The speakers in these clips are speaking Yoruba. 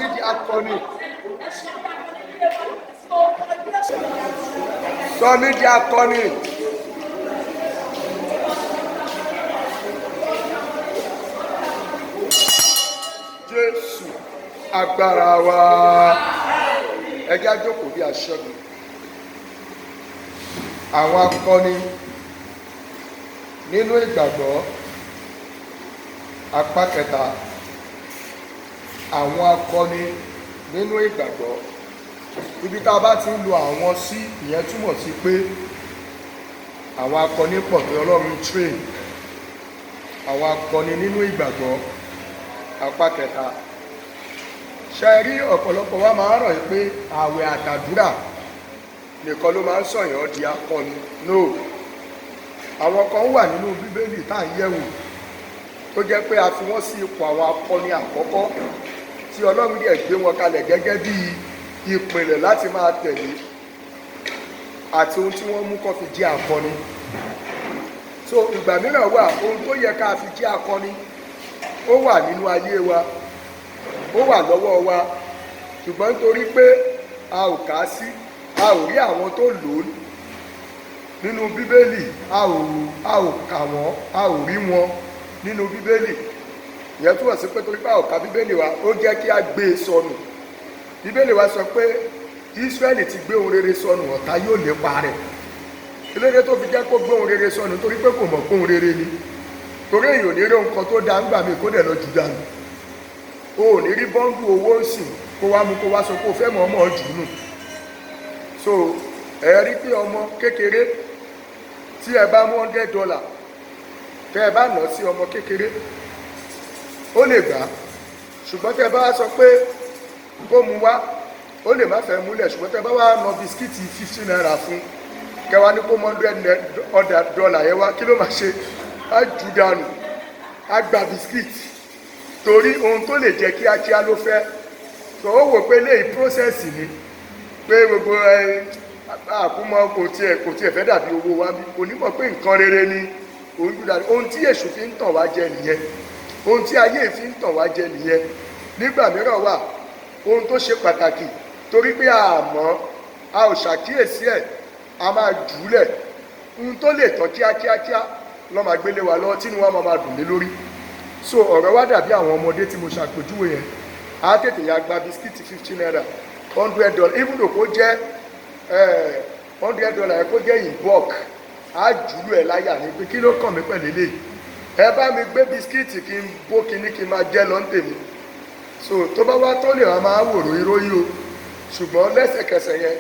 mí di akọni. Sọ mí di akọni. Jésù agbára wa. Ẹ jẹ́ á jókòó bí aṣẹ́gun. Àwọn akọni nínú ìgbàgbọ́, apá kẹta. Àwọn akọni nínú ìgbàgbọ́. Ibi tá a bá ti ń lo àwọn sí, ìyẹn túmọ̀ sí pé àwọn akọni pọ̀ pé Ọlọ́run train. Àwọn akọni nínú ìgbàgbọ́, apá kẹta. Ṣe rí ọ̀pọ̀lọpọ̀ wa máa ń rò pé ààwẹ̀ àtàdúrà nìkan ló máa ń sọ̀yàn di akọni. No. Àwọn kan wà nínú Bíbélì tá à ń yẹ̀wò tó jẹ́ pé a fi wọ́n sí ipò àwọn akọni àkọ́kọ́ tí Ọlọ́run dẹ̀ gbé wọn kalẹ̀ gẹ́gẹ́ bí ìpìlẹ̀ láti máa tẹ̀lé àti ohun tí wọ́n mú kó fi jẹ́ akọni. So ìgbà mìíràn wà, ohun tó yẹ ká fi jẹ́ akọni ó wà nínú ayé wa, ó wà lọ́wọ́ wa, ṣùgbọ́n nítorí pé a ò kà á sí, a ò rí àwọn tó lò ó nínú Bíbélì, a ò kà wọ́n, a ò rí wọn nínú Bíbélì. Ìyẹn túmọ̀ sí pé torí pé a ò ka Bíbélì wa, ó jẹ́ kí a gbé e sọnù. Bíbélì wa sọ pé Ísírẹ́lì ti gbé ohun rere sọnù, ọ̀tá yóò lépa rẹ̀. Kílódé tó fi jẹ́ kó gbé ohun rere sọnù? Torí pé kò mọ̀ pé ohun rere ni. Torí èèyàn ò ní rí nǹkan tó dáa ńgbà míì kó dẹ̀ lọ jù dànù. O ò ní rí bọ́ńdù owó ń sìn kó wá mú kó wá sọ pé o fẹ́ mọ̀ ọmọ jù nù. So ẹ rí pé ọmọ kékeré tí ẹ bá mú $100, tẹ́ ẹ bá nà sí ọmọ kékeré, ó lè gbà á. Ṣùgbọ́n tẹ́ ẹ bá wá sọ pé kó mu wá, ó lè má fẹ́ múlẹ̀. Ṣùgbọ́n tẹ́ ẹ bá wá nà bisikíìtì ₦50 fún, kẹwàá ní kó mú $100 yẹn wá, kí ló máa ṣe? Á jù dànù, á gba bisikíìtì, torí ohun tó lè jẹ kíákíá ló fẹ́. So ó wò pé léyìí process ni, pé gbogbo ẹ àkúmọ kò tiẹ̀ fẹ́ dàbí owó wa bí kò ní mọ̀ pé nǹkan rere ni òun jù dànù. Ohun tí èṣù fi ń tàn wá jẹ nìyẹn, ohun tí ayé fi ń tàn wá jẹ nìyẹn. Nígbà mìíràn wà, ohun tó ṣe pàtàkì, torí pé a mọ̀, a ò ṣàkíyèsí ẹ̀, a máa jùúlẹ̀. Ohun tó lè tán kíákíákíá lọ́ máa gbélé wa lọ́wọ́, tínú wa máa dùn lé lórí. So ọ̀rọ̀ wa dàbí àwọn ọmọdé tí mo ṣàpèjúwe yẹn. Á tètè ya gba bisikíìtì ₦50, $100, even though kó jẹ́ $100 yẹn, kó jẹ́ in bulk, á jùlù ẹ̀ láyà ní pé kí ló kàn mí pẹ̀lú eléyìí, ẹ bá mi gbé bisikíìtì kí n bó kíní kí n máa jẹ́ lọ́n tèmi. So tó bá wá tó lè wá máa wòrò iróyí o, ṣùgbọ́n lẹ́sẹ̀kẹsẹ̀ yẹn,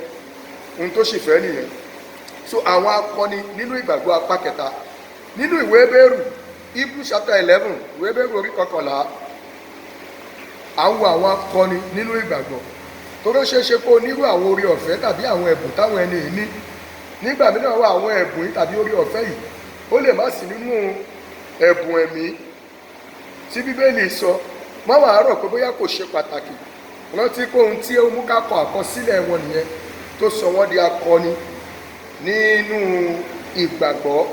ohun tó sì fẹ́ nìyẹn. So àwọn akọni nínú ìgbàgbọ́, apá kẹta, nínú ìwé Hébérù, Hebrew chapter 11, ìwé Hébérù orí 11, à ń wo àwọn akọni nínú ìgbàgbọ́, torí ó ṣeé ṣe kó o nírú àwọn orí ọ̀fẹ́ tàbí àwọn ẹ̀bùn táwọn ẹni yìí ní. Nígbà mìíràn wà, àwọn ẹ̀bùn yìí tàbí orí ọ̀fẹ́ yìí, ó lè má sí nínú ẹ̀bùn ẹ̀mí tí Bíbélì sọ. Má wàá rò pé bóyá kò ṣe pàtàkì. Rántí pé ohun tí ó mú ká kọ àkọsílẹ̀ wọn nìyẹn tó sọ wọ́n di akọni nínú ìgbàgbọ́.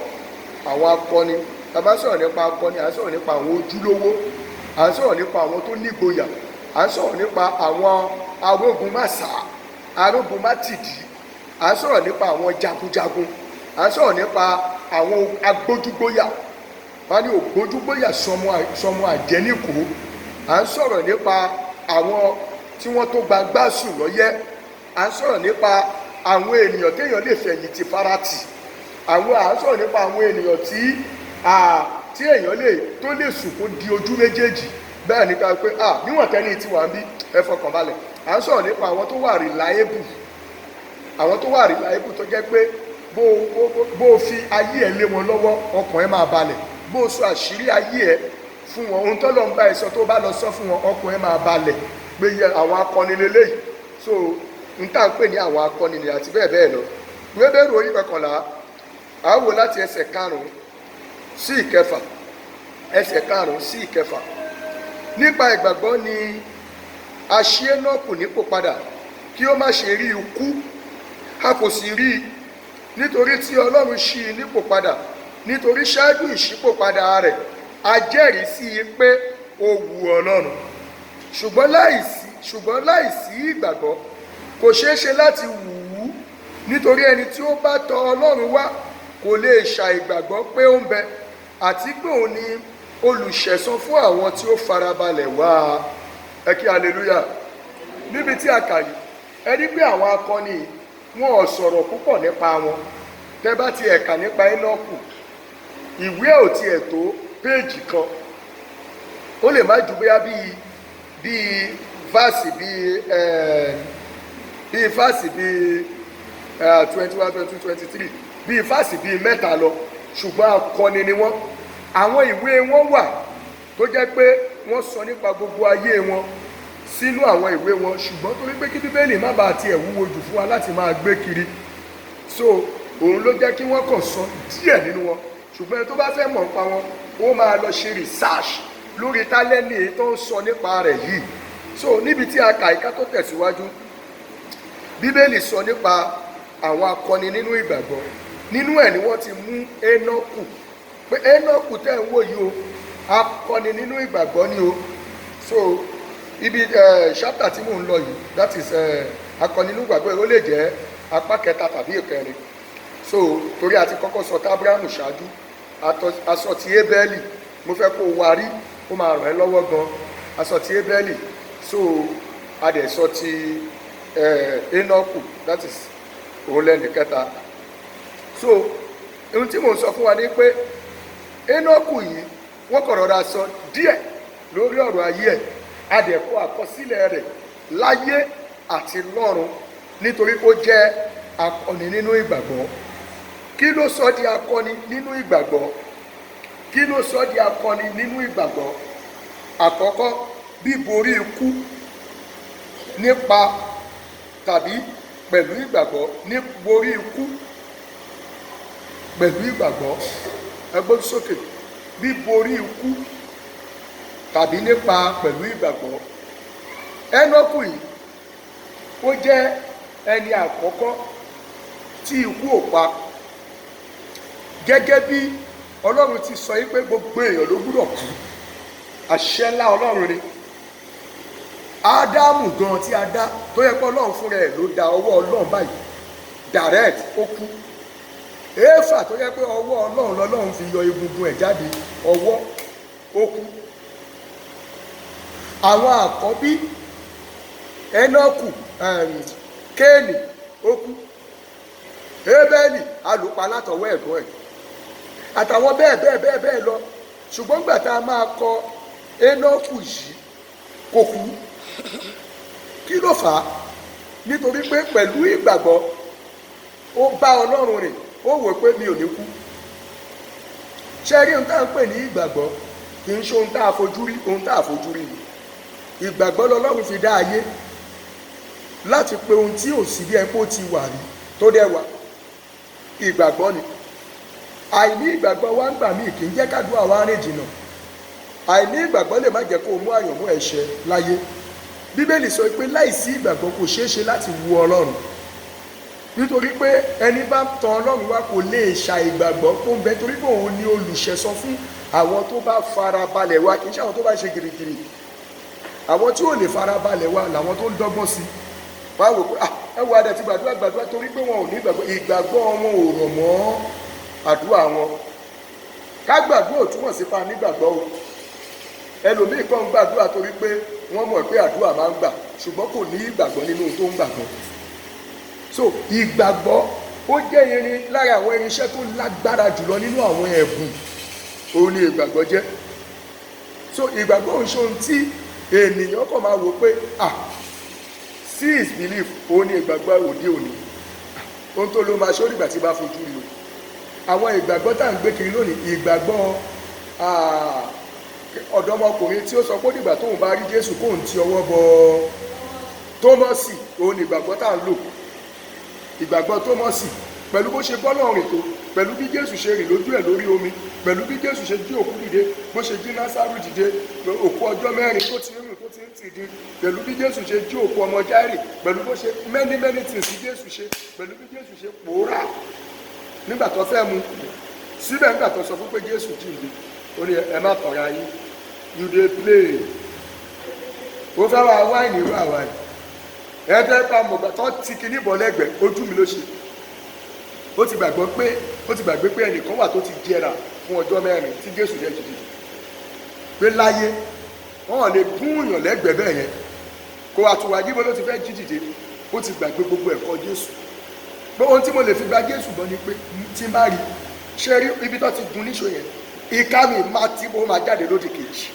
Àwọn akọni, tá a bá sọ̀rọ̀ nípa akọni, à ń sọ̀rọ̀ nípa àwọn ojúlówó, à ń sọ̀rọ̀ nípa àwọn tó nígboyà, à ń sọ̀rọ̀ nípa àwọn arógun má sá, arógun má tìdí, à ń sọ̀rọ̀ nípa àwọn jagunjagun, à ń sọ̀rọ̀ nípa àwọn agbójúgbóyà. Wọ́n ní ògbójúgbóyà sọmọ àjẹníkò. À ń sọ̀rọ̀ nípa àwọn tí wọ́n tó gbagbá sùn lọ́yẹ́. À ń sọ̀rọ̀ nípa àwọn ènìyàn téèyàn lè fẹ̀yìntì farati. Àwọn à ń sọ̀rọ̀ nípa àwọn ènìyàn tí èèyàn lè tó lè sùn kó di ojú méjèèjì bẹ́ẹ̀ ni ká pé níwọ̀n tẹ́ni tí wà ń bí, ẹ fọkàn balẹ̀. À ń sọ̀rọ̀ nípa àwọn tó wà reliable, àwọn tó wà reliable, tó jẹ́ pé bó o fi ayé ẹ lé wọn lọ́wọ́, ọkàn ẹ máa balẹ̀. Bó o sọ àṣírí ayé ẹ fún wọn, ohun tó lọ ń bá ẹ sọ, tó bá lọ sọ fún wọn, ọkàn ẹ máa balẹ̀ pé yẹ àwọn akọni lélẹ́yìí. So n tá à ń pè ní àwọn akọni ni àti bẹ́ẹ̀ bẹ́ẹ̀ lọ. Hébérù orí 11, à ń wò láti ẹsẹ̀ 5 sí 6, ẹsẹ̀ 5 sí 6. Nípa ìgbàgbọ́ ni a ṣí Énọ́kù nípò padà kí ó má ṣe rí ikú, a kò sì rí i nítorí tí Ọlọ́run ṣí i nípò padà. Nítorí ṣáájú ìṣípòpadà rẹ̀, a jẹ́rìí sí i pé ó wu Ọlọ́run. Ṣùgbọ́n láìsí Ṣùgbọ́n láìsí ìgbàgbọ́ kò ṣeé ṣe láti wù ú, nítorí ẹni tí ó bá tọ Ọlọ́run wá kò lè ṣàìgbàgbọ́ pé ó ń bẹ, àti pé òun ni olùṣẹ̀san fún àwọn tí ó farabalẹ̀ wá a. Ẹ kí hallelujah. Níbi tí a kà yìí, ẹ rí pé àwọn akọni yìí, wọn ò sọ̀rọ̀ púpọ̀ nípa wọn. Tẹ́ bá ti ẹ̀ka nípa Énọ́kù, ìwé ò tiẹ̀ tó péèjì kan. Ó lè má ju bóyá bíi verse bíi verse bíi 21, 22, 23, bíi verse bíi mẹ́ta lọ, ṣùgbọ́n akọni ni wọ́n. Àwọn ìwé wọn wà tó jẹ́ pé wọ́n sọ nípa gbogbo ayé wọn sínú àwọn ìwé wọn, ṣùgbọ́n torí pé kí Bíbélì má bàa tiẹ̀ wúwo jù fún wa láti máa gbé kiri, so òun ló jẹ́ kí wọ́n kàn sọ díẹ̀ nínú wọn. Ṣùgbọ́n ẹni tó bá fẹ́ mọ̀ nípa wọn, ó máa lọ ṣe research lórí tálẹ́nì tó ń sọ nípa rẹ̀ yìí. So níbi tí a kà ìka tó tẹ̀síwájú, Bíbélì sọ nípa àwọn akọni nínú ìgbàgbọ́. Nínú ẹ̀ ni wọ́n ti mú Énọ́kù, pé Énọ́kù tẹ́ ń wò yìí o, akọni nínú ìgbàgbọ́ ni o. So ibi chapter tí mò ń lọ yìí, that is akọni nínú ìgbàgbọ́ yìí, ó lè jẹ́ apá kẹta tàbí ìkẹrin. So torí a ti kọ́kọ́ sọ tábúrámù ṣáájú, aṣọ ti Ébẹ́lì, mo fẹ́ kó o wá rí, ó máa ràn ẹ́ lọ́wọ́ gan. Aṣọ ti Ébẹ́lì, so a dẹ̀ sọ ti Énọ́kù, that is òun lẹ́nu kẹta. So ohun tí mò ń sọ fún wa ni pé Énọ́kù yìí, wọ́n kọ̀ rọra sọ díẹ̀ lórí ọ̀rọ̀ ayé ẹ̀. A dẹ̀ kọ àkọsílẹ̀ rẹ̀ láyé àti lọ́run nítorí ó jẹ́ akọni nínú ìgbàgbọ́. Kí ló sọ di akọni nínú ìgbàgbọ́? Kí ló sọ di akọni nínú ìgbàgbọ́? Àkọ́kọ́, bíborí ikú nípa tàbí pẹ̀lú ìgbàgbọ́. Níborí ikú pẹ̀lú ìgbàgbọ́. Ẹ gbójú sókè. Bíborí ikú tàbí nípa pẹ̀lú ìgbàgbọ́. Énọ́kù yìí, ó jẹ́ ẹni àkọ́kọ́ tí ikú ò pa. Gẹ́gẹ́ bí Ọlọ́run ti sọ yìí pé gbogbo èèyàn ló gbúdọ̀ kú, àṣẹ ńlá Ọlọ́run ni. Ádámù gan tí a dá, tó yẹ pé Ọlọ́run fúnra ẹ̀ ló da, ọwọ́ Ọlọ́run báyìí direct, ó kú. Éfà tó yẹ pé ọwọ́ Ọlọ́run lọ́lọ́run fi yọ egungun ẹ̀ jáde, ọwọ́, ó kú. Àwọn àkọ́bí Énọ́kù, Kéènì, ó kú. Ébẹ́lì alùpàá látọwọ́ ẹ̀gbọ́n ẹ̀, àtàwọn bẹ́ẹ̀ bẹ́ẹ̀ bẹ́ẹ̀ bẹ́ẹ̀ lọ. Ṣùgbọ́n gbà tá a máa kọ Énọ́kù yìí, kò kú. Kí ló fà á? Nítorí pé pẹ̀lú ìgbàgbọ́, ó bá Ọlọ́run rìn. Ó wò pé mi ò ní kú. Ṣé rí ohun tá à ń pè ní ìgbàgbọ́? Kì í ṣe ohun tá a fojú rí. Ohun tá a fojú rí ni ìgbàgbọ́ lọ́lọ́run fi dá ayé, láti pé ohun tí ò sí bí ẹ kó ti wà rí tó dẹ̀ wà. Ìgbàgbọ́ ni. Àìní ìgbàgbọ́ wa ń gbà míì kì í jẹ́ kádùá wa rìn jìnnà. Àìní ìgbàgbọ́ lè má jẹ́ kó o mú àyànmọ́ ẹ̀ ṣẹ láyé. Bíbélì sọ pé láìsí ìgbàgbọ́ kò ṣeé ṣe láti wu Ọlọ́run, nítorí pé ẹni bá tọ̀ Ọlọ́run wá kò lè ṣàìgbàgbọ́ kó ń bẹ, torí pé òun ni olùṣẹ̀san fún àwọn tó bá farabalẹ̀ wá. Kì í ṣe àwọn tó bá ṣe gìrìgìrì. Àwọn tí ò lè farabalẹ̀ wá làwọn tó ń dọ́gbọ́n sí wá, wò pé, "Ah, ẹ wo, adẹ ti gbàdúrà gbàdúrà," torí pé wọn ò ní ìgbàgbọ́. Ìgbàgbọ́ wọn ò rọ̀ mọ́ àdúrà wọn. Ká gbàdúrà ò túmọ̀ sí pa nígbàgbọ́ o. Ẹlòmíì kan ń gbàdúrà torí pé wọ́n mọ̀ pé àdúrà máa ń gbà, ṣùgbọ́n kò ní ìgbàgbọ́ nínú ohun tó ń gbàgbọ́. So ìgbàgbọ́, ó jẹ́ irin lára àwọn irinṣẹ́ tó lágbára jùlọ nínú àwọn ẹ̀bùn. Òun ni ìgbàgbọ́ jẹ́. So ìgbàgbọ́ òun ṣe ohun tí ènìyàn kàn máa wò pé, ah, see is belief. Òun ni ìgbàgbọ́ òde òní. Ohun tó ló máa ṣe, ó dìgbà tí bá fojú rí o. Àwọn ìgbàgbọ́ tá à ń gbé kiri lónìí, ìgbàgbọ́ ọ̀dọ́mọkùnrin tí ó sọ pé ó dìgbà tóun bá rí Jésù kóun ti ọwọ́ bọ Tómọ́sì, òun ni ìgbàgbọ́ tá à ń lò. Ìgbàgbọ́ Tómọ́sì, pẹ̀lú bó ṣe bọ́lọ̀ rìn tó, pẹ̀lú bí Jésù ṣe rìn lójú ẹ̀ lórí omi, pẹ̀lú bí Jésù ṣe jí òkú dìde, bó ṣe jí Násárù dìde, òkú ọjọ́ 4 tó ti rìn, tó ti ń tì di, pẹ̀lú bí Jésù ṣe jí òkú ọmọ Jáírì, pẹ̀lú bó ṣe many many things tí Jésù ṣe, pẹ̀lú bí Jésù ṣe pòórá nígbà tó fẹ́ mu síbẹ̀, nígbà tó sọ fún pé Jésù jíǹde, ó ní, "Ẹ má tọ̀ra yín, you dey play." Ó fẹ́ wá wáìnì irú àwa yìí. Ẹ fẹ́ pa mọ̀gbà tó ti kinní bọ̀ lẹ́gbẹ̀ẹ́ ojú mi ló ṣe. Ó ti gbàgbọ́ pé, ó ti gbàgbé pé ẹnìkan wà tó ti jẹrà fún ọjọ́ 4 tí Jésù jẹ́ jìjì. Pé láyé wọn lè gún yàn lẹ́gbẹ̀ẹ́ bẹ́ẹ̀ yẹn. Kó wa tún wá jí bó ló ti fẹ́ jí dìde. Ó ti gbàgbé gbogbo ẹ̀kọ́ Jésù. Pé ohun tí mo lè fi gba Jésù gbọ́ ni pé tí n bá rí, ṣé rí ibi tó ti gun níṣó yẹn, ìka mi máa tí mo máa jáde lódì kejì.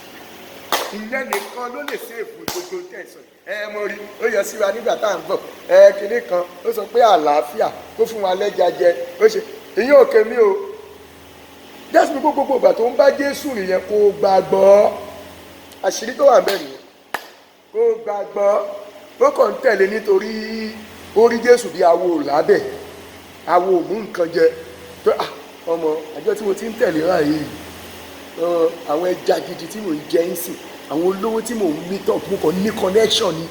Ìyẹn nìkan ló lè ṣe èbù gbogbo tẹ̀sán. Ẹ mo rí, ó yọ sí wa nígbà tá à ń bọ̀. Ẹ kinní kan, ó sọ pé àlàáfíà kó fún wa lẹ́ja jẹ. Ó ṣe ìyẹn òkè mi o. Jésù gbogbo ìgbà tó ń bá Jésù rìn yẹn kó gbàgbọ́. Àṣírí tó wà ń bẹ̀ nìyẹn. Kó gbàgbọ́. Ó kàn ń tẹ̀lé nítorí ó rí Jésù bí awo lábẹ́. Awo ò mú nǹkan jẹ. Pé ọmọ àjọ tí mo ti ń tẹ̀lé báyìí, àwọn ẹja gidi tí mò ń jẹ ń sìn, àwọn olówó tí mò ń meet up, mo kàn ní connection ni.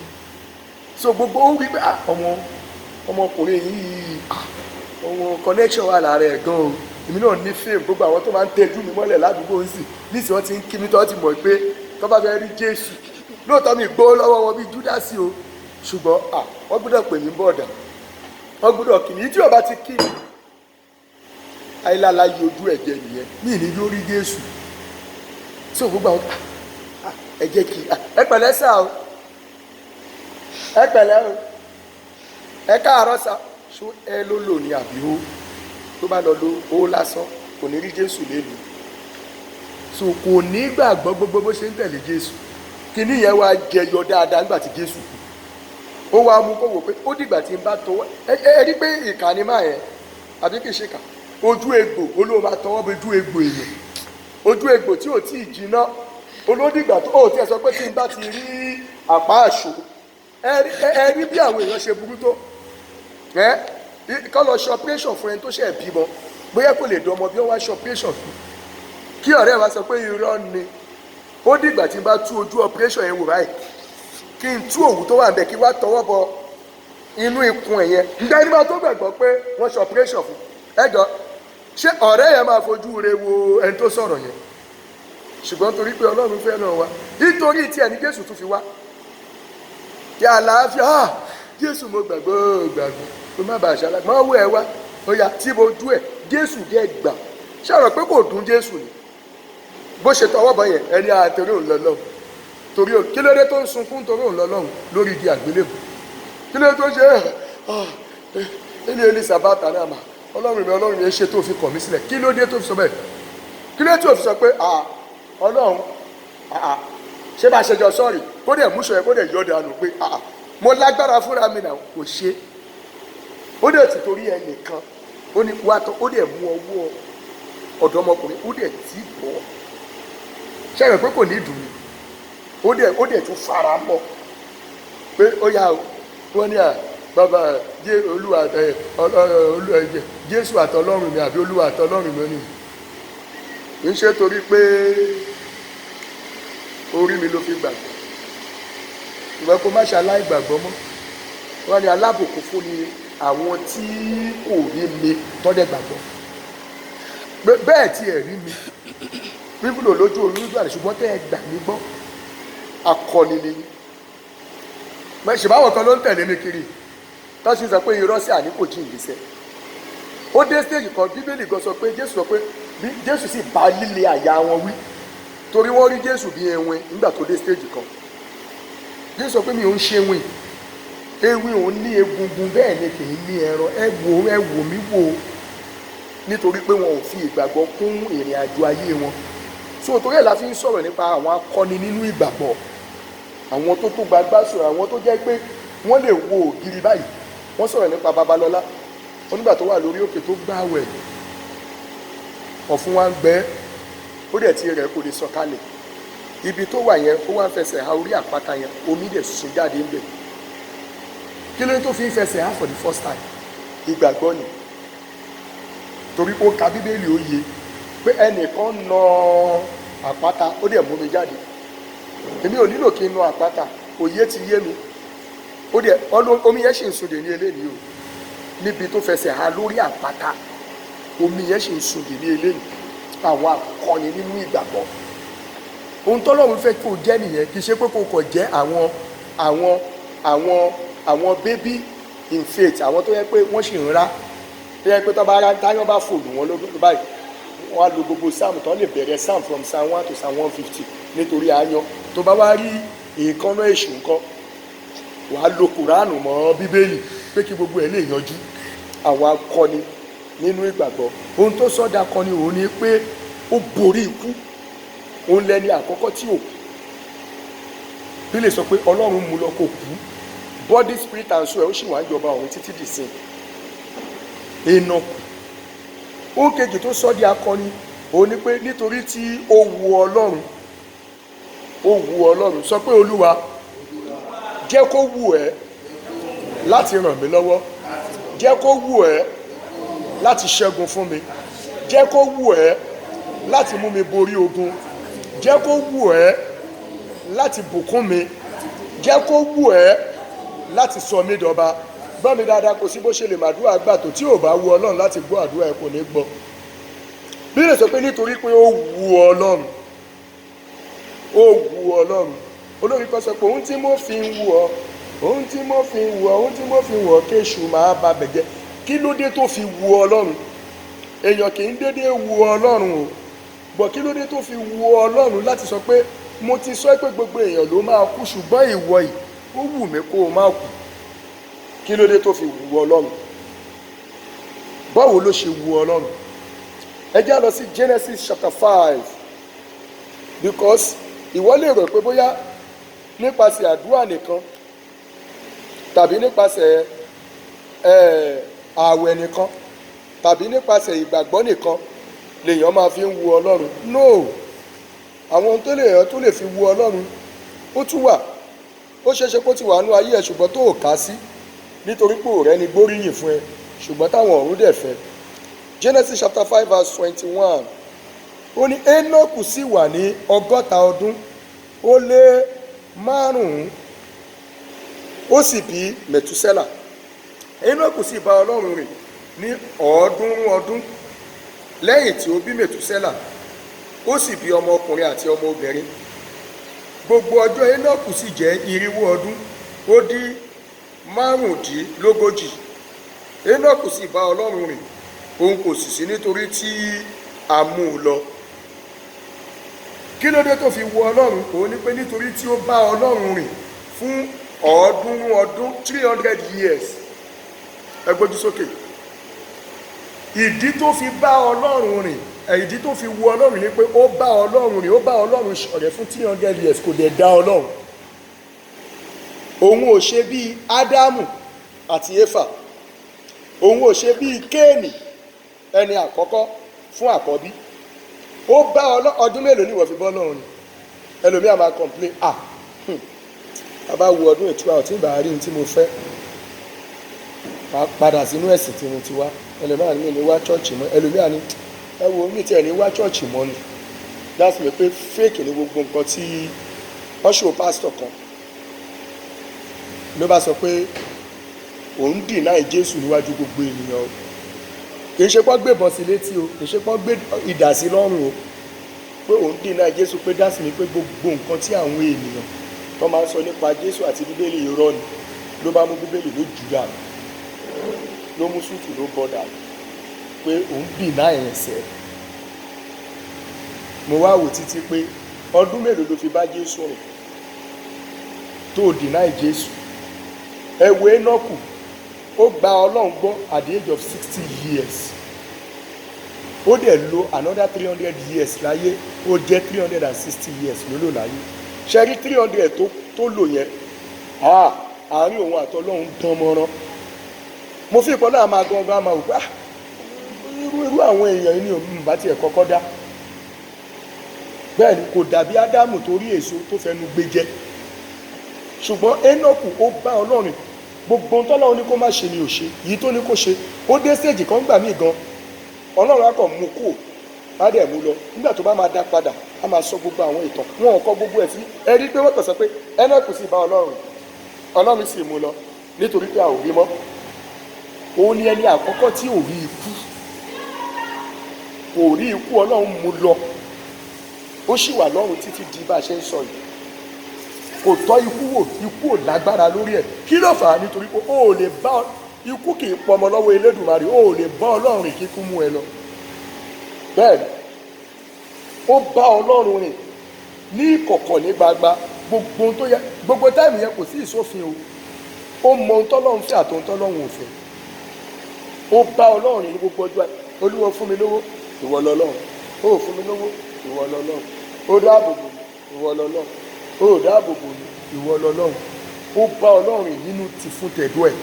So gbogbo ó wí pé ọmọkùnrin yìí, ọmọ connection wà lára ẹ̀ gan o. Èmi náà ní fame, gbogbo àwọn tó máa ń tẹ́jú mi mọ́lẹ̀ ládùúgbò ń sìn. Nísìnyí wọ́n ti ń kí mi tó ti mọ̀ pé tó bá fẹ́ rí Jésù. Lóòótọ́ mi gbó lọ́wọ́ wọn bí Júdásì o. Ṣùgbọ́n wọ́n gbọ́dọ̀ pè mí bọ̀dà. Wọ́n gbọ́dọ̀ kí mi. Tí ó bá ti kí mi, ayélujára yí ojú ẹ̀jẹ̀ nìyẹn. Mi ní yóò rí Jésù. So gbogbo àwọn, ẹ jẹ́ kí, ẹ pẹ̀lẹ́ sà o. Ẹ pẹ̀lẹ́ o. Ẹ káàárọ̀ sà. Ṣó ẹ ló lò ní àbí ó? Tó bá lọ lo ó lásán, kò ní rí Jésù lẹ́nu. So kò ní gbàgbọ́ gbogbo bó ṣe ń tẹ̀lé Jésù. Kíní yẹn wá jẹyọ dáadáa nígbà tí Jésù kú. Ó wá mú kó wò pé ó dìgbà tí ń bá tọwọ́. Ẹ rí pé ìkà ni máa yẹn, àbí kì í ṣe kà. Ojú egbò, olóò máa tọwọ́ bọ ojú egbò èèyàn. Ojú egbò tí ò tí ì jiná. Olódìgbà tó ò tí ẹ sọ pé tí ń bá ti rí àpá àṣò. Ẹ rí bí àwọn èèyàn ṣe burú tó. Ẹ kọ́ lọ ṣe operation fún ẹni tó ṣẹ̀ bímọ. Bóyá kò lè dánmọ bí wọ́n wá ṣe operation fún. Kí ọ̀rẹ́ wa sọ pé irọ́ ni. Ó dìgbà tí ń bá tú ojú operation yẹn wò báyìí. Kí n tú òwú tó wà níbẹ̀ kí wá tọwọ́ bọ inú ikùn ẹ̀ yẹn. Ǹjẹ́ ẹni máa tó gbàgbọ́ pé wọ́n ṣe operation fún? Ẹ jọ, ṣé ọ̀rẹ́ yẹn máa fojú re wo ẹni tó sọ̀rọ̀ yẹn? Ṣùgbọ́n torí pé Ọlọ́run fẹ́ràn wa, nítorí tí ẹni Jésù tún fi wá. Kí àlàáfíà, Jésù mo gbàgbọ́ gbàgbọ́, kó má bàa ṣàlàyé. Má wọ ẹ wá, ó yá tí mo jú ẹ̀, Jésù dẹ́ gbà. Ṣé ọ̀rọ̀ pé kò dùn Jésù ni? Bó ṣe tọwọ́ bọ̀ yẹn, ẹni àtẹ̀rí òun lọ́lọ́run. Torí òun, kí ló dé tó ń sunkún torí òun lọ́lọ́run lórí igi àgbélébùú? Kí ló dé tó ń ṣe ẹni Elizabeth náà mà? Ọlọ́run mi, Ọlọ́run mi, ẹ ṣe tó fi kọ̀ mí sílẹ̀. Kí ló dé tó fi sọ bẹ́ẹ̀? Kí ló dé tó fi sọ pé Ọlọ́run, ṣé bá ṣe jọ sọ́ọ̀rì? Kó dẹ̀ múṣọ yẹn, kó dẹ̀ yọ̀ dànù pé mo lágbára fúnra mi náà kò ṣe. Ó dẹ̀ ti torí ẹnìkan, ó ní wá tán, ó dẹ̀ mú ọwọ́ ọ̀dọ́mọkùnrin, ó dẹ̀ tì bọ̀. Ṣé ẹ rò pé kò ní dùn ni? Ó dẹ̀ tún fara mọ́ pé ó yá o. Wọ́n ní bàbá jẹ́ Olúwa ẹ, Olúwa ẹ, Jésù àtọlọ́run mi àbí Olúwa àtọlọ́run mi ni. Kì í ṣe torí pé orí mi ló fi gbàgbọ́. Ìwọ kó má ṣe aláìgbàgbọ́ mọ́. Wọ́n ní alábùkún fún ni àwọn tí kò rí mi tọ́dẹ̀ gbàgbọ́. Bẹ́ẹ̀ tí ẹ rí mi, bíbélì lójú orí lójú àlè, ṣùgbọ́n tẹ́ ẹ gbà mí gbọ́, akọni ni yín. Ṣùgbọ́n àwọn kan ló ń tẹ̀lé mi kiri. Tó sì sọ pé irọ́ sí àní kò jí ìgbésẹ̀. Ó dé stage kan, Bíbélì gan sọ pé Jésù sọ pé bí Jésù sì bá líle àyà wọn wí. Torí wọ́n rí Jésù bí ewin nígbà tó dé stage kan. Jésù sọ pé mi ò ń ṣe ewin. Ewin ò ní egungun bẹ́ẹ̀ ni kì í ní ẹran. Ẹ wò, ẹ wò mí wò. Nítorí pé wọn ò fi ìgbàgbọ́ kún ìrìn àjò ayé wọn. So torí ẹ̀ la fi ń sọ̀rọ̀ nípa àwọn akọni nínú ìgbàgbọ́. Àwọn tó tó gbagbá sọ̀rọ̀, àwọn tó jẹ́ pé wọ́n lè wo ògiri báyìí. Wọ́n sọ̀rọ̀ nípa Babalọ́lá. Ó nígbà tó wà lórí òkè tó gbààwẹ̀. Ọ̀fun wa ń gbẹ. Ó dẹ̀ ti rẹ̀ kò lè sọ̀kalẹ̀. Ibi tó wà yẹn, ó wá ń fẹsẹ̀ ha orí àpáta yẹn, omi dẹ̀ sun jáde ń bẹ̀. Kí ló dé tó fi ń fẹsẹ̀ ha for the first time? Ìgbàgbọ́ ni. Torí ó ka Bíbélì ó yé pé ẹnìkan na àpáta, ó dẹ̀ mú mi jáde. Èmi ò nílò kí n na àpáta, òye ti yé mi. Ó dẹ̀, omi yẹn sì ń sun dè ní eléyìí o. Níbi tó fẹsẹ̀ ha lórí àpáta, omi yẹn sì ń sun dè ní eléyìí. Àwọn akọni nínú ìgbàgbọ́. Ohun tọ́lọ́run fẹ́ kó jẹ́ nìyẹn. Kì í ṣe pé kó kọ̀ jẹ́ àwọn baby in faith, àwọn tó yẹ pé wọ́n sì ń rá, tó yẹ pé tó bá rá, táyọ̀ bá fòlù wọn lójú báyìí, wọ́n á lo gbogbo psalm tó lè bẹ̀rẹ̀, psalm from psalm 1 to psalm 150, nítorí àyàn. Tó bá wá rí èèkánná èṣù ńkọ́, wàá lo Kùránù mọ́ Bíbélì pé kí gbogbo ẹ̀ lè yanjú. Àwọn akọni nínú ìgbàgbọ́, ohun tó sọ́dà akọni òun ni pé ó borí ikú. Òun lẹni àkọ́kọ́ tí ò kú. Bí lè sọ pé Ọlọ́run mú lọ, kò kú. Body, spirit and soul ẹ̀, ó sì wà ń jọba ọ̀run títí dì sí Énọ́kù. Ohun kejì tó sọ di akọni òun ni pé nítorí tí ó wu Ọlọ́run. Ó wu Ọlọ́run. Sọ pé, "Olúwa, jẹ́ kó wù ẹ́ láti ràn mí lọ́wọ́. Jẹ́ kó wù ẹ́ láti ṣẹ́gun fún mi. Jẹ́ kó wù ẹ́ láti mú mi borí ogun. Jẹ́ kó wù ẹ́ láti bùkún mi. Jẹ́ kó wù ẹ́ láti sọ mí dọba." Gbọ́ mi dáadáa, kò sí bó ṣe lè màdúrà gbà tó, tí ò bá wu Ọlọ́run láti gbọ́ àdúrà ẹ, kò ní gbọ́. Bí lè sọ pé nítorí pé ó wu Ọlọ́run, ó wu Ọlọ́run. Olórin kan sọ pé, "Ohun tí mo fi ń wù ọ́, ohun tí mo fi ń wù ọ́, ohun tí mo fi ń wù ọ́, kéṣù máa ba bẹ̀jẹ́." Kí ló dé tó fi wu Ọlọ́run? Èèyàn kì í dédé wu Ọlọ́run o. Bọ̀ kí ló dé tó fi wu Ọlọ́run láti sọ pé, "Mo ti sọ pé gbogbo èèyàn ló máa kú, ṣùgbọ́n ìwọ yìí, ó wù mí kó o má kú"? Kí ló dé tó fi wu Ọlọ́run? Báwo ló ṣe wu Ọlọ́run? Ẹ já lọ sí Genesis chapter 5, because ìwọ lè rò pé bóyá nípasẹ̀ àdúrà nìkan tàbí nípasẹ̀ ààwẹ̀ nìkan tàbí nípasẹ̀ ìgbàgbọ́ nìkan lèèyàn máa fi ń wu Ọlọ́run. No, àwọn ohun tó lè yàn tó lè fi wu Ọlọ́run, ó tún wà. Ó ṣeéṣe kó ti wà nú ayé ẹ̀, ṣùgbọ́n tó ò ká sí nítorí pé òrẹ́ ni gbóríyìn fún ẹ, ṣùgbọ́n táwọn ọ̀run dẹ̀ fẹ́. Genesis chapter 5 verse 21, ó ní, Enoch sì wà ní 60 ọdún ó lé márùn-ún, ó sì bí Mẹ̀túsẹ́là. Enoch sì bá Ọlọ́run rìn ní 300 ọdún lẹ́yìn tí ó bí Mẹ̀túsẹ́là, ó sì bí ọmọkùnrin àti ọmọbìnrin. Gbogbo ọjọ́ Enoch sì jẹ́ 440 ọdún ó dín 35. Enoch sì bá Ọlọ́run rìn, òun kò sì sí, nítorí tí a mú un lọ. Kí ló dé tó fi wu Ọlọ́run? Òun ni pé nítorí tí ó bá Ọlọ́run rìn fún 300 ọdún, 300 years. Ẹ gbójú sókè. Ìdí tó fi bá Ọlọ́run rìn, ìdí tó fi wu Ọlọ́run ni pé ó bá Ọlọ́run rìn, ó bá Ọlọ́run ṣọ̀rẹ́ fún 300 years, kò dẹ̀ dá Ọlọ́run. Òun ò ṣe bíi Ádámù àti Éfà. Òun ò ṣe bíi Kéènì, ẹni àkọ́kọ́ fún àkọ́bí. Ó bá ọdún mélòó ní ìwọ fi bọ́ Ọlọ́run ni? Ẹlòmíà máa complain, "Ah, a bá wo ọdún ìtura ọtí ìbá rí ní tí mo fẹ́, máa padà sínú ẹ̀sìn tí mo ti wá." Ẹlòmíà ní, "Mi ní wá church mọ́." Ẹlòmíà ní, "Ẹ wo mi, tiẹ̀ ní wá church mọ́ ni." That's me pé fake ni gbogbo nǹkan tí wọ́n ṣòwò. Pásítọ̀ kan ló bá sọ pé òun deny Jésù níwájú gbogbo ènìyàn o. Kì í ṣe pọ́n gbébọn sí létí o, kì í ṣe pọ́n gbé idà sí lọ́rùn o, pé òun deny Jésù, pé that's me pé gbogbo nǹkan tí àwọn ènìyàn tó máa ń sọ nípa Jésù àti Bíbélì, irọ́ ni. Ló bá mú Bíbélì, ló jù dànù, ló mú suit, ló bọ́ dànù, pé òun deny ẹ̀sẹ̀. Mo wá wò títí pé ọdún mélòó ló fi bá Jésù rìn tó deny Jésù? Ẹ wo Énọ́kù, ó gba Ọlọ́run gbọ́ at the age of 60 years. Ó dẹ̀ lo another 300 years láyé. Ó jẹ́ 360 years ló lò láyé. Ṣẹ́rí 300 tó lò yẹn, ah, àárín òun àtọlọ́run dán mọ́rán. Mo fi ìpọ́n náà máa gangan máa wò pé, ah, irú àwọn èèyàn yìí ni òun bá tiẹ̀ kọ́kọ́ dá. Bẹ́ẹ̀ ni, kò dàbí Ádámù tó rí èso tó fẹnu gbé jẹ. Ṣùgbọ́n Énọ́kù, ó bá Ọlọ́run, gbogbo ohun tọ́lọ́run ní kó má ṣe ni ò ṣe, yìí tó ní kó ṣe. Ó dé stage kan gbà míì gan, Ọlọ́run á kàn mú kúò, á dẹ̀ mú lọ. Nígbà tó bá máa dá padà, á máa sọ gbogbo àwọn ìtàn. Wọn ò kọ gbogbo ẹ̀ sí. Ẹ rí i pé wọ́n kàn sọ pé Énọ́kù sì bá Ọlọ́run, Ọlọ́run sì mú lọ, nítorí pé a ò rí mọ́. Òun ni ẹni àkọ́kọ́ tí ò rí ikú. Kò rí ikú, Ọlọ́run mú lọ. Ó sì wà lọ́run títí di bá a ṣe ń sọ yìí. Kò tọ́ ikú wò, ikú ò lágbára lórí ẹ̀. Kí ló fà á? Nítorí pé o ò lè bá ikú, kì í pọmọ lọ́wọ́ Elédùmarè. O ò lè bá Ọlọ́run rìn kíkú mú ẹ lọ. Bẹ́ẹ̀ ni ó bá Ọlọ́run rìn ní ìkọ̀kọ̀, ní gbangba, gbogbo ohun tó yẹ, gbogbo time yẹn, kò sí ìsófin o. Ó mọ ohun tọ́lọ́run fẹ́ àti ohun tọ́lọ́run ò fẹ́. Ó bá Ọlọ́run rìn ní gbogbo ọjọ́ ayé. Olúwa, fún mi lówó, ìwọ lọ́lọ́run. Ó fún mi lówó, ìwọ lọ́lọ́run. Ó dáàbò bò mí, ìwọ lọ́lọ́run. Ó dáàbò bò mí, ìwọ lọ́lọ́run. Ó bá Ọlọ́run rìn nínú tìfun tẹ̀dọ̀ ẹ̀.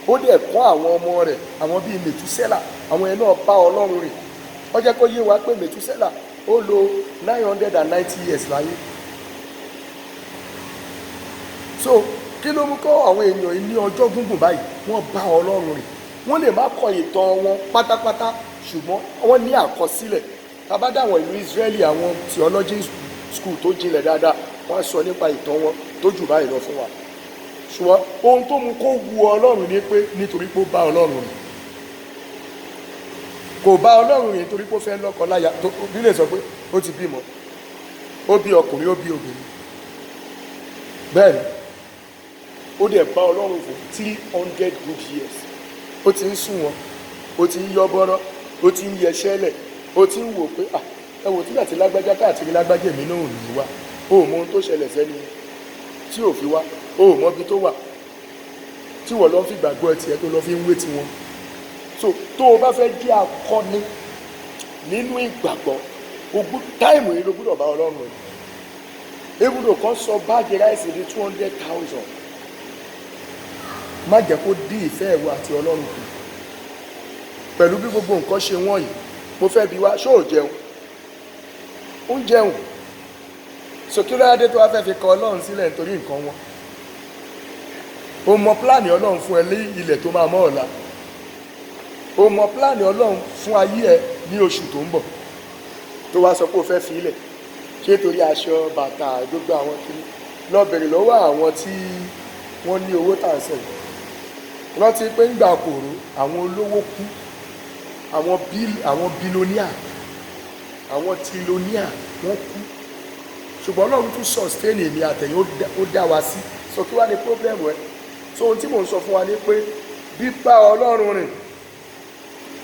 Ó dẹ̀ kọ́ àwọn ọmọ rẹ̀, àwọn bíi Mẹ̀túsẹ́là, àwọn ẹ̀ náà bá Ọlọ́run rìn. Ó jẹ́ kó yé wa pé Mẹ̀túsẹ́là, ó lo 990 years láyé. So kí ló mú kọ́ àwọn èèyàn yìí ní ọjọ́ gúngùn báyìí? Wọ́n bá Ọlọ́run rìn. Wọ́n lè má kọ ìtàn wọn pátápátá, ṣùgbọ́n wọ́n ní àkọsílẹ̀. Tá bá dáwọn ìlú Israẹli, àwọn theology school tó jinlẹ̀ dáadáa, wọ́n á sọ nípa ìtàn wọn tó jù báyìí lọ fún wa. Ṣùgbọ́n ohun tó mú kó wu Ọlọ́run ni pé nítorí pé ó bá Ọlọ́run rìn. Kò bá Ọlọ́run rìn nítorí pé ó fẹ́ lọ́kọ láya. Tó bí lè sọ pé ó ti bímọ, ó bí ọkùnrin, ó bí obìnrin. Bẹ́ẹ̀ ni ó dẹ̀ bá Ọlọ́run fún 300 good years. Ó ti ń sún wọn, ó ti ń yọ bọ́rọ́, ó ti ń yẹsẹ́lẹ̀, ó ti ń wò pé, ah, ẹ wò tígbà tí lágbájá káàkiri, lágbájá, èmi náà ò ní wá. Ó mọ ohun tó ṣẹlẹ̀ sẹ́ni tí ò fi wá, ó mọ ibi tó wà tí wọ́n lọ fi gbàgbọ́ tiẹ̀ tó lọ fi ń wé tiwọn. So tó o bá fẹ́ jẹ́ akọni nínú ìgbàgbọ́, ogún time yìí ló gbúdọ̀ bá Ọlọ́run rẹ̀. Ebúdó kan sọ bag rice ní 200,000. Má jẹ́ kó dín ìfẹ́ ẹ̀wọ̀ àti Ọlọ́run kù pẹ̀lú bí gbogbo nǹkan ṣe wọ́n yìí. Mo fẹ́ bi wá, ṣó ò jẹun? Ó ń jẹun. Sòkúlẹ̀ tó wá fẹ́ fi kọ Ọlọ́run sílẹ̀ nítorí nǹkan wọn. O mọ plan Ọlọ́run fún ẹ ní ilẹ̀ tó máa mọ́ ọ̀la. O mọ plan Ọlọ́run fún ayé ẹ ní oṣù tó ń bọ̀, tó wá sọ pé o fẹ́ fi ilẹ̀. Ṣé torí aṣọ, bàtà, gbogbo àwọn kiri? Lọ bèrè lọ́wọ́ àwọn tí wọ́n ní owó tà ń sẹ̀yìn. Rántí pé ńgbà kòró, àwọn olówó kú, àwọn billionaire, àwọn trillionaire, wọ́n kú. Ṣùgbọ́n Ọlọ́run tún sustain èmi àtẹ̀yìn, ó dá wa sí. So kí wá ní problem ẹ? So ohun tí mò ń sọ fún wa ni pé bíbá Ọlọ́run rìn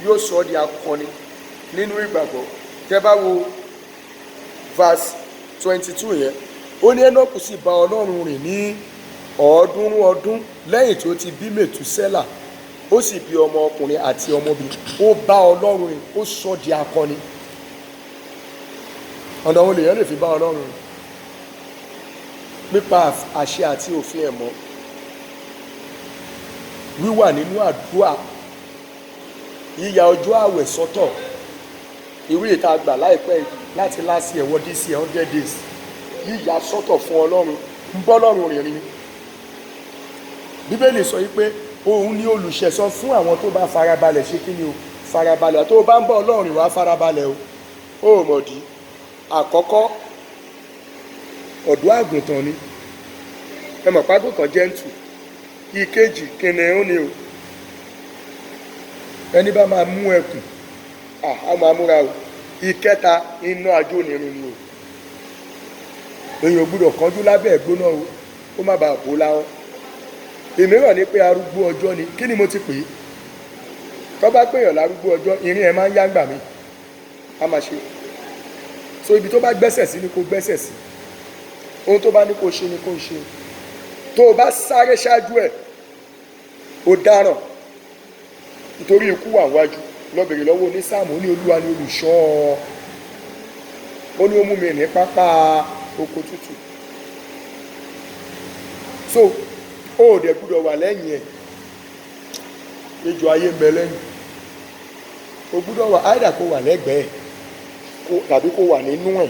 yóò sọ ọ́ di akọni nínú ìgbàgbọ́. Tẹ́ bá wo verse 22 yẹn, ó ní Enoch sì bá Ọlọ́run rìn ní 300 ọdún lẹ́yìn tí ó ti bí Mẹ̀túsẹ́là, ó sì bí ọmọ ọkùnrin àti ọmọbìnrin. Ó bá Ọlọ́run rìn, ó sọ di akọni. Ọ̀nà wo lèèyàn lè fi bá Ọlọ́run rìn? Pípa àṣẹ àti òfin ẹ̀ mọ́, wíwà nínú àdúrà, yíya ọjọ́ àwẹ̀ sọ́tọ̀, irú ìta gbà láìpẹ́ yìí láti last year wọ this year, 100 days, yíya sọ́tọ̀ fún Ọlọ́run, ń bọ́ Ọlọ́run rìnrìn ni. Bíbélì sọ yìí pé òun ni olùṣẹ̀san fún àwọn tó bá farabalẹ̀. Ṣe kí ni o? Farabalẹ̀. Tó o bá ń bọ́ Ọlọ́run rìn, wá farabalẹ̀ o. Ó mọ̀dí àkọ́kọ́, ọ̀dọ́ àgùntàn ni. Ẹ mọ̀ pàgùntàn gentle. Ìkejì, kìnìún ni o. Ẹni bá máa mú ẹkùn, á máa múra o. Ìkẹta, iná ajónirin ni o. Èèyàn ò gbúdọ̀ kánjú lábẹ́ ẹ̀gbóná o, kó má bàa bò láwọn. Ìmíràn ni pé arúgbó ọjọ́ ni. Kí ni mo ti pè é? Tó bá pèèyàn lárúgbó ọjọ́, ìrìn ẹ̀ máa ń yá gbà mí, á máa ṣe. So ibi tó bá gbẹ́sẹ̀ sí ni kó gbẹ́sẹ̀ sí, ohun tó bá ní kó ṣe ni kó ṣe. Tó o bá sáré ṣáájú ẹ̀, o dáràn, nítorí ikú wà wájú. Lọ bèrè lọ́wọ́ onísáàmù. Ó ní Olúwa ni olùṣọ́, ó ní ó mú mi ní pápá oko tútù. So ó ò dẹ̀ gbúdọ̀ wà lẹ́yìn ẹ̀. Ejò ayé ń bẹ lẹ́yìn. O gbúdọ̀ wà áìdà kó wà lẹ́gbẹ̀ẹ́ tàbí kó wà nínú ẹ̀,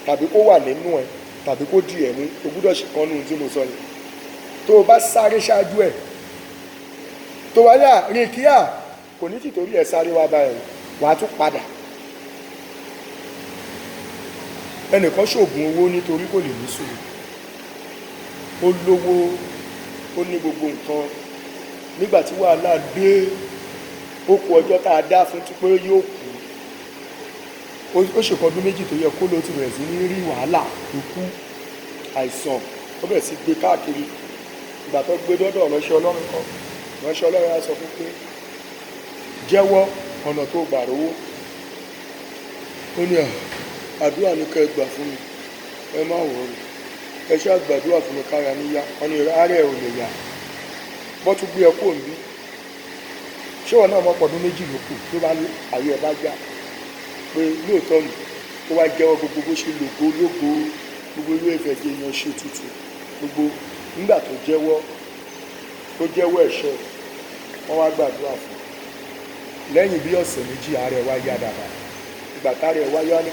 tàbí kó wà nínú ẹ̀, tàbí kó di ẹ̀ mú. O gbúdọ̀ ṣe kan nínú tí mo sọ yìí. Tó o bá sáré ṣáájú ẹ̀, tó wá yà rìn kíá, kò ní tìtorí ẹ̀ sáré wá bá ẹ̀, wàá tún padà. Ẹnìkan ṣoògùn owó nítorí kò lè ní sùúrù. Ó lówó, ó ní gbogbo nǹkan. Nígbà tí wàhálà dé, ó kù ọjọ́ tá a dá fún tí pé yóò kú. Ó ṣèkan ọdún 2 tó yẹ kó ló ti bẹ̀rẹ̀ sí ní rí wàhálà, ikú, àìsàn. Ó bẹ̀rẹ̀ sí gbé káàkiri. Ìgbà tó gbé dọ́dọ̀ ìránṣẹ́ Ọlọ́run kan, ìránṣẹ́ Ọlọ́run á sọ fún pé jẹ́wọ́ ọ̀nà tó gbà rówó. Ó ní, àdúrà ní kẹ́ ẹ gbà fún mi, ẹ má worry, ẹ ṣáà gbàdúrà fún mi kára mi yá. Wọ́n ní ara ẹ̀ ò lè yá, bọ́ tún gbé ẹ kúrò níbí. Ṣé wọn náà mọ̀ pọ̀ ọdún 2 ló kù tó bá ayé ẹ bá gbà pé lóòótọ́ ni? Ó wá jẹ́wọ́ gbogbo bó ṣe lògo lógo, gbogbo irú ẹ̀fẹ̀ jẹ́ èèyàn ṣe tutù gbogbo. Nígbà tó jẹ́wọ́, tó jẹ́wọ́ ẹ̀ṣẹ̀, wọ́n wá gbàdúrà fún un. Lẹ́yìn bí ọ̀sẹ̀ 2, ara ẹ̀ wá yá dáadáa. Ìgbà tára ẹ̀ wá yá ní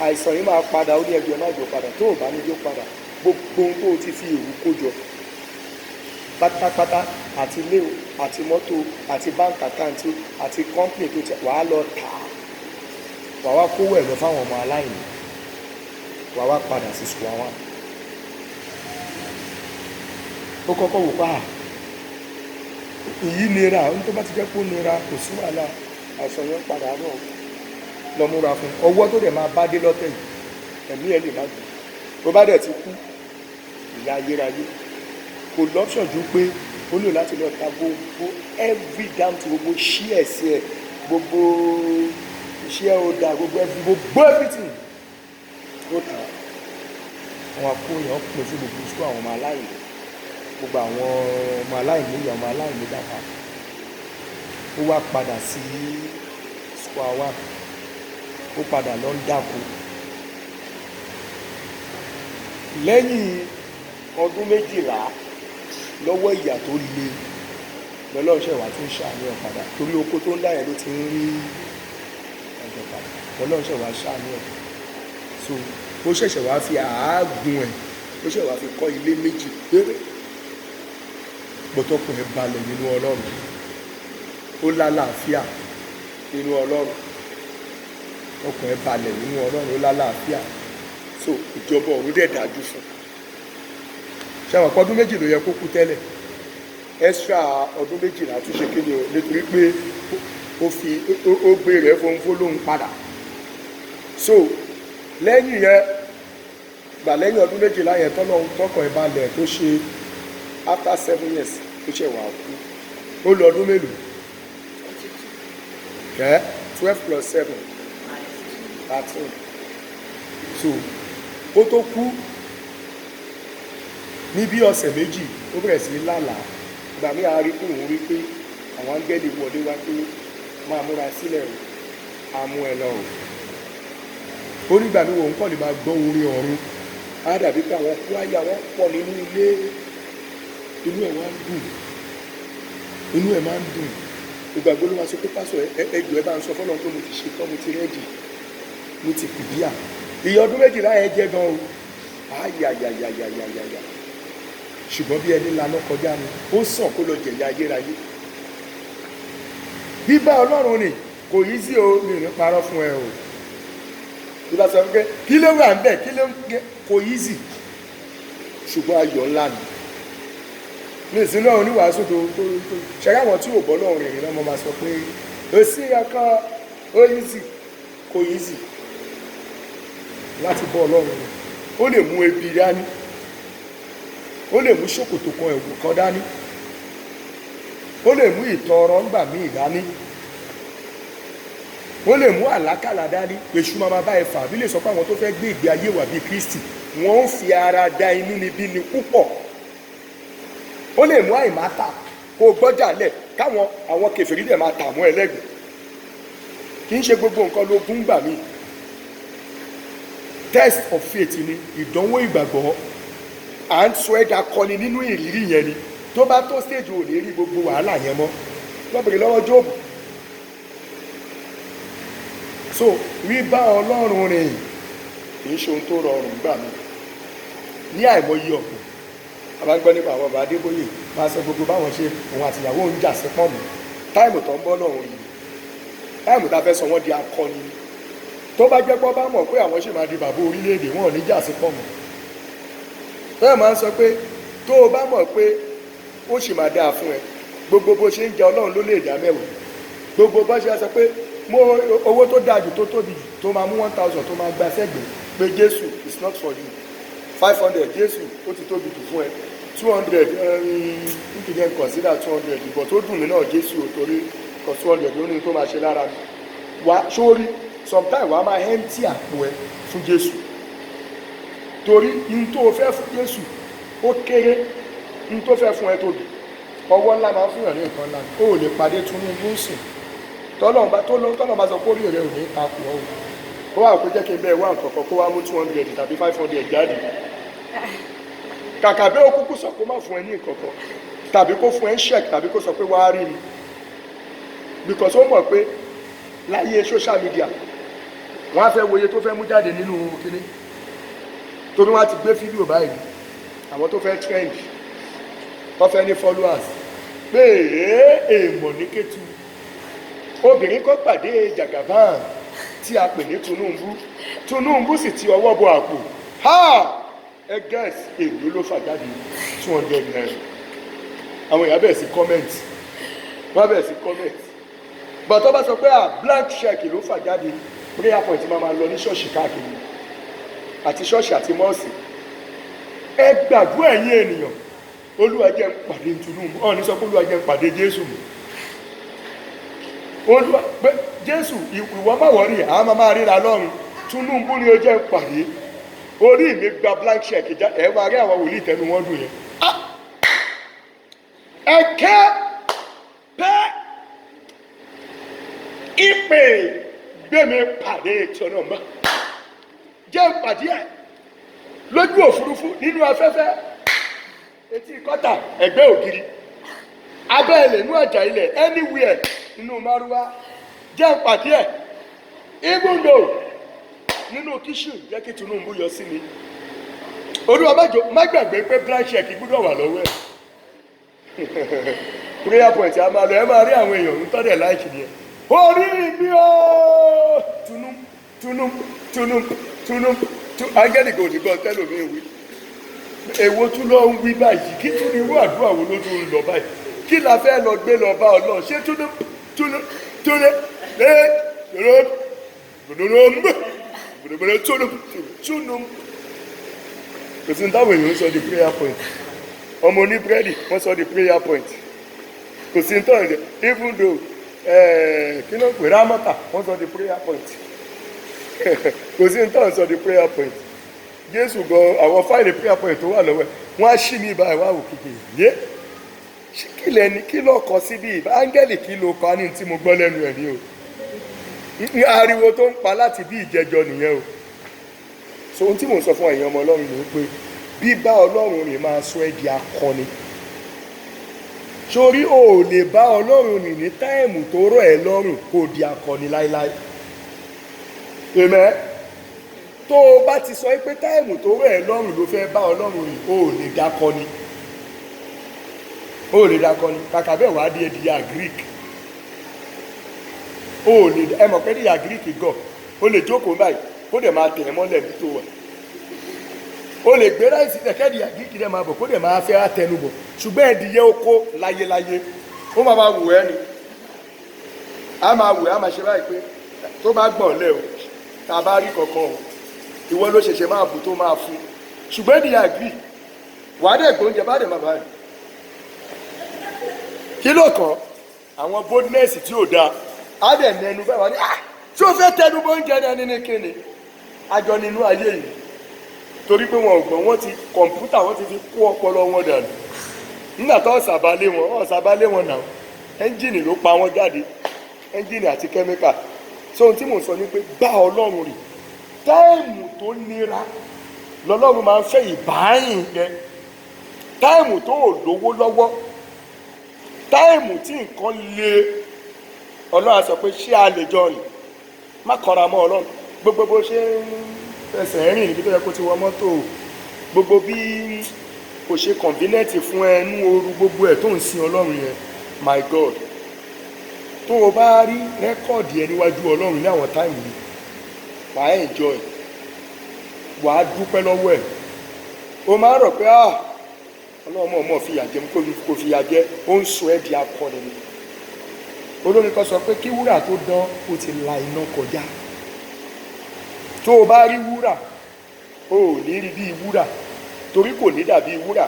àìsàn yìí máa padà. Ó ní ẹjọ́ ẹ má jò padà, tó o bá ní jó padà, gbogbo ohun tó o ti fi èrú kó jọ pátápátá, àti ilé o, àti mọ́tò, àti bank account, àti company tó ti wàá lọ tà á, wàá wá kówó ẹ̀ lọ fáwọn ọmọ aláìní, wàá wá padà sí square one. Ó kọ́kọ́ wò pa èyí nira. Ohun tó bá ti jẹ́ kó nira, kò sí wàhálà, àìsàn yẹn padà náà lọ múra fún ọwọ́ tó dẹ̀ máa bá dé lọ́tẹ̀ yìí, ẹ̀mí ẹ̀ lè má gbé. Tó bá dẹ̀ ti kú, ìyà ayérayé. Kò l'option ju pé ó nílò láti lọ ta gbogbo every damn thing, gbogbo shares ẹ̀, gbogbo shareholder, gbogbo every, gbogbo everything ó tà. Àwọn akóyàn pè fún gbogbo school àwọn ọmọ aláìní, gbogbo àwọn ọmọ aláìní ìyá, ọmọ aláìní bàbá. Ó wá padà sí square one, ó padà lọ ń dáko. Lẹ́yìn ọdún 12 lọ́wọ́ ìyà tó le, lọ́lọ́run ṣẹ̀ wá tún ṣàánú ẹ̀ padà, torí oko tó ń dá yẹn ló ti ń rí ẹ̀jẹ̀ padà. Lọ́lọ́run ṣẹ̀ wá ṣàánú ẹ̀. So ó ṣẹ̀ṣẹ̀ wá fi àágùn ẹ̀, ó ṣẹ̀ wá fi kọ́ ilé 2 péré. Gbọ́tọ́kùn ẹ̀ balẹ̀ nínú Ọlọ́run, ó lálàáfíà nínú Ọlọ́run. Ọkàn ẹ̀ balẹ̀ nínú Ọlọ́run, ó lálàáfíà. So ìjọba ọ̀run dẹ̀ dájú fún un. Ṣé àwọn ọdún 2 ló yẹ kó kú tẹ́lẹ̀? Extra ọdún 12 tún ṣe kí ni o, nítorí pé ó fi ó gbé rẹ̀ fónfó lóhun padà. So lẹ́yìn yẹn gbà, lẹ́yìn ọdún 12 yẹn, tọ́lọ́hún tọkàn ẹ̀ balẹ̀ tó ṣe, after 7 years tó ṣe wà kú. Ó lọ ọdún mélòó? 22. Ẹ 12 plus 7, 13. So kó tó kú ní bí ọ̀sẹ̀ 2, ó bẹ̀rẹ̀ sí í lálàá. Ìgbà míì a rí pé òun rí pé àwọn áńgẹ́lì wọlé wá pé máa múra sílẹ̀ o, á mú ẹ lọ o. Ó nígbà míì òun kàn lè máa gbọ́ orin ọ̀run, á dàbí pé àwọn kwaya wọn pọ̀ nínú ilé. Inú ẹ̀ wá ń dùn, inú ẹ̀ máa ń dùn. Ìgbàgbọ́ ló máa sọ pé, pásọ̀, ẹ jọ̀ọ́, ẹ bá ń sọ fọ́lọ́run pé mo ti ṣetán, mo ti ready, mo ti pìbíà. Ìyẹn ọdún 12 yẹn jẹ́ gan o, ayayayayayaya. Ṣùgbọ́n bí ẹni laná kọjá ni, ó sàn kó lọ jẹ̀yà ayérayé. Bíbá Ọlọ́run ni kò yí sí o. Mi ò ní parọ́ fún ẹ o. Bí bá sọ pé kí ló wà ń bẹ̀, kí ló ń kò yí sí, ṣùgbọ́n ayọ̀ ńlá ni. Ní ìsinú àwọn oníwàásù tó ṣẹ́yà, àwọn tí ò bọ́ lọ́rùn rìnrìn náà, mo máa sọ pé ó sí ọkọ ó yí sí, kò yí sí láti bọ́ Ọlọ́run rìn. Ó lè mú ebi dání, ó lè mú ṣòkòtò kan, ẹ̀wù kan dání, ó lè mú ìtọrọ ńgbà míì dání, ó lè mú àlákàlà dání. Èṣù máa ma bá ẹ fà. Bí lè sọ pé àwọn tó fẹ́ gbé ìgbé ayé wà bíi Kristi, wọ́n ń fi ara da inú níbí ni púpọ̀. Ó lè mú àìmáta kó o gbọ́jà lẹ̀, káwọn àwọn kèfèrí dẹ̀ máa tà mọ́ ẹlẹ́gbẹ̀ẹ́. Kì í ṣe gbogbo nǹkan ló gún gbà míì. Test of faith ni ìdánwò ìgbàgbọ́. À ń sọ ẹ̀dá kọni nínú ìrírí yẹn ni. Tó bá tó stage, ò ní rí gbogbo wàhálà yẹn mọ́. Lọ́bìnrin lọ́wọ́ Jóòbù. So rí bá Ọlọ́run rìn kì í ṣe ohun tó rọrùn gbà mí ní àìmọye ọ̀pọ̀. A bá ń gbọ́ nípa àwọn bàbá Adébóyè, máa sọ gbogbo báwọn ṣe òun àtìyàwó ń jà sí pọ̀nmọ́. Time tó ń bọ́ lọ́run yìí, time tá a fẹ́ sọ wọ́n di akọni ni. Tó bá jẹ́ pọ́ bá mọ̀ pé àwọn ṣì máa di bàbá orílẹ̀-èdè, wọn ò ní jà sí pọ̀nmọ́. Bẹ́ẹ̀ máa ń sọ pé tó o bá mọ̀ pé ó sì máa dáa fún ẹ, gbogbo bó ṣe ń jẹ, Ọlọ́run ló lè dá mẹ́wàá. Gbogbo bó ṣe sọ pé Mo owó tó dáa jù, tó tóbi jù, tó máa mú 1,000 tó máa gba sẹ́gbẹ̀ẹ́ pé Jésù is not for you. 500, Jésù, ó ti tóbi jù fún ẹ. 200, n kì í jẹ́ consider 200, ìbọ̀ tó dùn mí náà, Jésù ò, torí kọ 200 ló ní tó máa ṣe lára mi. Wá sórí, sometimes wàá máa empty àpò ẹ fún Jésù, torí n tó o fẹ́ fún Jésù ó kéré, n tó fẹ́ fún ẹ tóbi. Ọwọ́ ńlá máa ń fún yàn ní nǹkan ńlá. O ò lè pàdé Tinubu sìn tọ́lọ́run bá tọ́lọ́run bá sọ pé orí rẹ ò ní takò ọ́ o. Ó wà kó jẹ́ kí n bẹ́ẹ̀ wá nǹkan kan, kó wá mú 200 tàbí 500 jáde. Kàkà bẹ́ẹ̀, ó kúkú sọ kó má fún ẹ ní nǹkan kan, tàbí kó fún ẹ ń check, tàbí kó sọ pé wàá rí mi, because ó mọ̀ pé láyé social media, wọ́n á fẹ́ wo iye tó fẹ́ mú jáde nínú kinní, torí wọ́n á ti gbé fídíò báyìí. Àwọn tó fẹ́ trend, tó fẹ́ ní followers, pé èèmọ̀ ní Kétu, obìnrin kọ́ pàdé Jagaban tí a pè ní Tinubu. Tinubu sì ti ọwọ́ bọ àpò. Ha, ẹ guess èlò ló fà jáde? ₦200. Àwọn èèyàn bẹ̀rẹ̀ sí comment, wọ́n bẹ̀rẹ̀ sí comment. But tó bá sọ pé à blank check ló fà jáde, prayer point máa ma lọ ní ṣọ́ọ̀ṣì káàkiri, àti ṣọ́ọ̀ṣì àti mosque. Ẹ gbàdúrà, ẹ̀yin ènìyàn, Olúwa jẹ́ n pàdé Tinubu. Ọ̀ ní sọ pé Olúwa jẹ́ n pàdé Jésù mọ́. Olúwa pé Jésù, ìwọ má worry, àwọn máa máa ríra lọ́run. Tinubu ni ó jẹ́ n pàdé. Orí mi gba blank check já. Ẹ máa rí àwọn wòlíì tẹnu wọn dùn yẹn. Ah! Ẹ kẹ́ bẹ́ẹ̀, ìpè gbé mi pàdé Tinubu, jẹ́ n pàdé ẹ̀ lójú òfurufú, nínú afẹ́fẹ́, etí kọ́tà, ẹ̀gbẹ́ ògiri, abẹ́ ilẹ̀, inú ọjà ilẹ̀, anywhere, inú márúwá, jẹ́ n pàdé ẹ̀. Even though nínú kitchen, jẹ́ kí Tinubu yọ sí mi. Olúwa, má jọ̀ọ́, má gbàgbé pé blank check gbúdọ̀ wà lọ́wọ́ ẹ̀. Prayer point a máa lọ, ẹ máa rí àwọn èèyàn ń tọ́lẹ̀ láìkì nìyẹn. Orí mi ooo, Tinubu, Tinubu, Tinubu, Tinubu. Áńgẹ́lì kò ní gbọ́ tẹ́lòmíì wí. Èwo tún lọ ń wí báyìí? Kí tún ní irú àdúrà wo ló tún ń lọ báyìí? Kí la fẹ́ lọ gbé lọ bá Ọlọ́run? Ṣé Tinubu, Tinubu, Tinubu, ẹ Tinubu, Tinubu, Tinubu, Tinubu? Kò sí ní táwọn èèyàn ń sọ di prayer point. Ọmọ oní búrẹ́dì, wọ́n sọ di prayer point. Kò sí ní tọ́ ẹ̀. Even though, kí ló ń pè, rámọ́tà, wọ́n sọ di prayer point. Kò sí ní tọ́ ń sọ di prayer point. Jésù gan, àwọn fáìlì prayer point tó wà lọ́wọ́ ẹ̀, wọ́n á ṣí mi báyìí, wá wò kékeré yé. Ṣé kí lẹni kí ló kọ síbí? Áńgẹ́lì, kí ló kọ á ní tí mo gbọ́ lẹ́nu ẹ̀ ní o? Ní ariwo tó ń pa láti bí ìjẹjọ nìyẹn o. So ohun tí mò ń sọ fún ẹ̀yin ọmọ Ọlọ́run ni pé bíbá Ọlọ́run rìn máa sọ ẹ́ di akọni. Sórí, o ò lè bá Ọlọ́run rìn ní time tó rọ̀ ẹ́ lọ́rùn kó o di akọni láéláé. Amen. Tó o bá ti sọ pé time tó rọ̀ ẹ́ lọ́rùn ló fẹ́ bá Ọlọ́run rìn, o ò lè dákọni, o ò lè dákọni. Kàkà bẹ́ẹ̀, wàá di ẹdìyà Greek. O ò lè, ẹ mọ̀ pé ẹdìyà Greek gọ̀. O lè jókòó báyìí, kó dẹ̀ máa tẹ̀ ẹ́ mọ́lẹ̀ ní tó wà. O lè gbé rice tẹ̀, kẹ́dìyà Greek dẹ̀ máa bọ̀, kó dẹ̀ máa fẹ́ àtẹnubọ̀. Ṣùgbọ́n ẹdìyẹ oko, láyéláyé, ó máa máa wù ẹ́ ni. A máa wù ẹ́, a máa ṣe báyìí pé tó bá gbọ̀n lẹ̀ o, tá a bá rí kankan o, ìwọ ló ṣẹ̀ṣẹ̀ máa bù tó máa fún. Ṣùgbọ́n ẹdìyà Greek, wàá dẹ̀ gbóúnjẹ bá dẹ̀ máa báyìí. Kí ló kàn àwọn boldness tí ò dáa? Á dẹ̀ nẹnu báyìí, wá ní, ah, tí ó fẹ́ tẹnu bó ń jẹ ní ní kíni àjọ nínú ayé yìí, torí pé wọn ò gbọ́n. Wọ́n ti kọ̀ǹpútà, wọ́n ti fi kó ọpọlọ wọn dànù. Nígbà tó ọ̀sàbálé wọn, ọ̀sàbálé wọn náà, ẹ́ńjìnì ló pa wọ́n jáde, ẹ́ńjìnì àti kẹ́míkà. So ohun tí mò ń sọ ni pé gbá Ọlọ́run rìn. Time tó nira lọ́lọ́run máa ń fẹ́ ìbáyìn yẹn. Time tó ò lówó lọ́wọ́, time tí nǹkan le, Ọlọ́run á sọ pé, ṣé a lè jọ rìn? Má kọra mọ́ Ọlọ́run. Gbogbo bó ṣe ń fẹsẹ̀ rìn níbi tó yẹ kó ti wọ mọ́tò, gbogbo bí kò ṣe convenient fún ẹ nú ooru, gbogbo ẹ̀ tó ń sin Ọlọ́run yẹn, my God, tó o bá rí record ẹ níwájú Ọlọ́run ní àwọn time yìí, wàá enjoy, wàá dúpẹ́ lọ́wọ́ ẹ̀. O máa ń rọ̀ pé, ah, Ọlọ́run mọ̀ mọ̀ fìyà jẹ, kó fìyà jẹ. Ó ń sọ ẹ́ di akọni ni. Olórin kan sọ pé kí wúrà tó dán, ó ti la iná kọjá. Tó o bá rí wúrà, o ò ní rí bíi wúrà, torí kò ní dàbí wúrà.